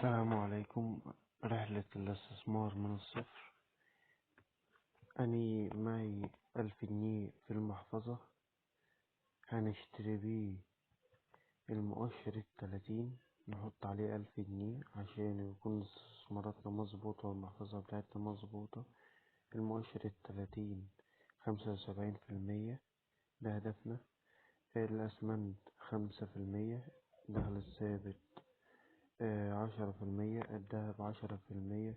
السلام عليكم. رحلة الاستثمار من الصفر. أني معي 1000 جنيه في المحفظة، هنشتري بيه المؤشر 30، نحط عليه 1000 جنيه عشان يكون استثماراتنا مظبوطة والمحفظة بتاعتنا مظبوطة. المؤشر 30 75%، ده هدفنا. الأسمنت 5%، الدخل الثابت 10%، الدهب 10%،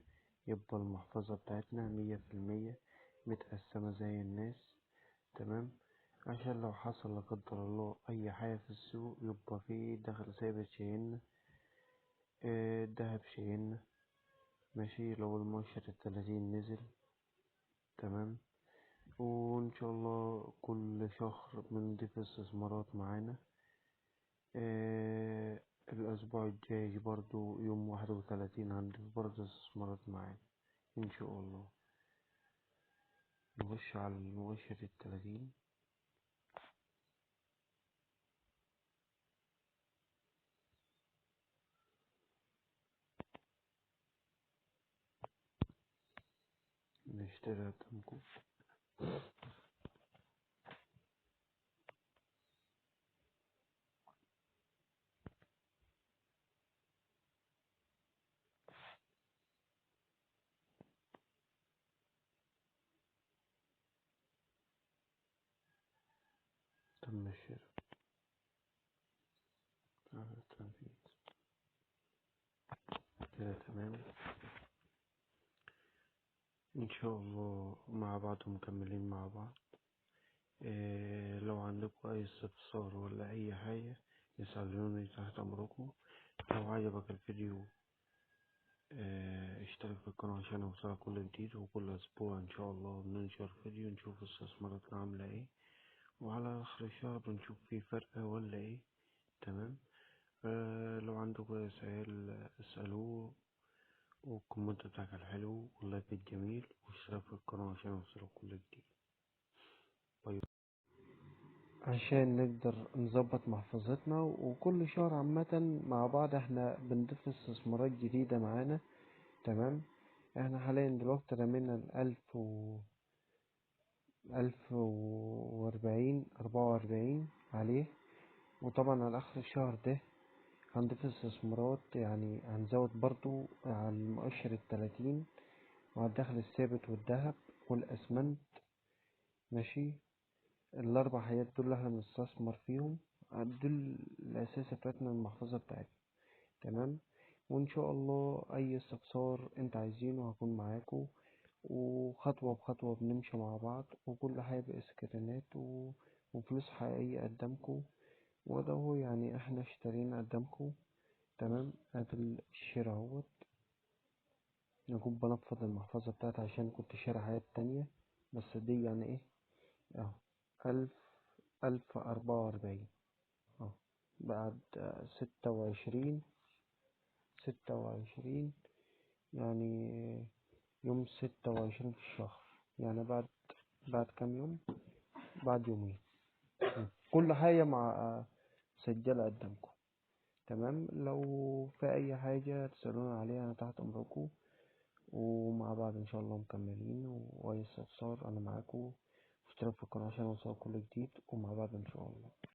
يبقى المحفظة بتاعتنا 100% متقسمة زي الناس، تمام؟ عشان لو حصل لا قدر الله أي حاجة في السوق يبقى في دخل ثابت شايلنا، الدهب شايلنا، ماشي؟ لو المؤشر 30 نزل، تمام؟ وإن شاء الله كل شهر بنضيف استثمارات معانا. الأسبوع الجاي برضو يوم 31 هنضيف برضو استثمارات معانا إن شاء الله. نخش على المؤشر 30. نشتري قدامكم. تم الشراء، التنفيذ كده تمام. ان شاء الله مع بعض ومكملين مع بعض. لو عندكم اي استفسار ولا اي حاجة اسألوني، تحت امركم. لو عجبك الفيديو اشترك في القناة عشان يوصلك كل جديد، وكل اسبوع ان شاء الله بننشر فيديو نشوف استثماراتنا عاملة ايه، وعلى اخر الشهر بنشوف في فرق ولا ايه، تمام؟ لو عندكم اي سؤال اسألوه، وال comment بتاعك الحلو وال like الجميل، واشتراك في القناة عشان يوصلك كل جديد. طيب عشان نقدر نظبط محفظتنا، وكل شهر عامة مع بعض احنا بنضيف استثمارات جديدة معانا، تمام؟ احنا حاليا دلوقتي رمينا الألف و ألف وأربعين أربعة وأربعين عليه، وطبعا على آخر الشهر ده هنضيف استثمارات، يعني هنزود برضو على المؤشر 30 وعلى الدخل الثابت والذهب والأسمنت، ماشي؟ الأربع حاجات دول اللي احنا بنستثمر فيهم، دول الأساس بتاعتنا المحفظة بتاعتنا، تمام؟ وإن شاء الله أي استفسار انت عايزينه هكون معاكم، وخطوة بخطوة بنمشي مع بعض، وكل حاجة بسكرينات وفلوس حقيقية قدامكم. وده هو يعني احنا اشترينا قدامكم، تمام؟ ادي الشراء اهوت. انا كنت بنفض المحفظة بتاعتي عشان كنت شاري حاجات تانية، بس دي يعني ايه اهو 1044 اهو، بعد 26، يعني يوم 26 في الشهر، يعني بعد كام يوم، بعد يومين. كل حاجة مع مسجلة قدامكم، تمام؟ لو في أي حاجة تسألونا عليها أنا تحت أمركم، ومع بعض إن شاء الله مكملين. وأي استفسار أنا معاكم، واشترك في القناة عشان يوصلك كل جديد، ومع بعض إن شاء الله.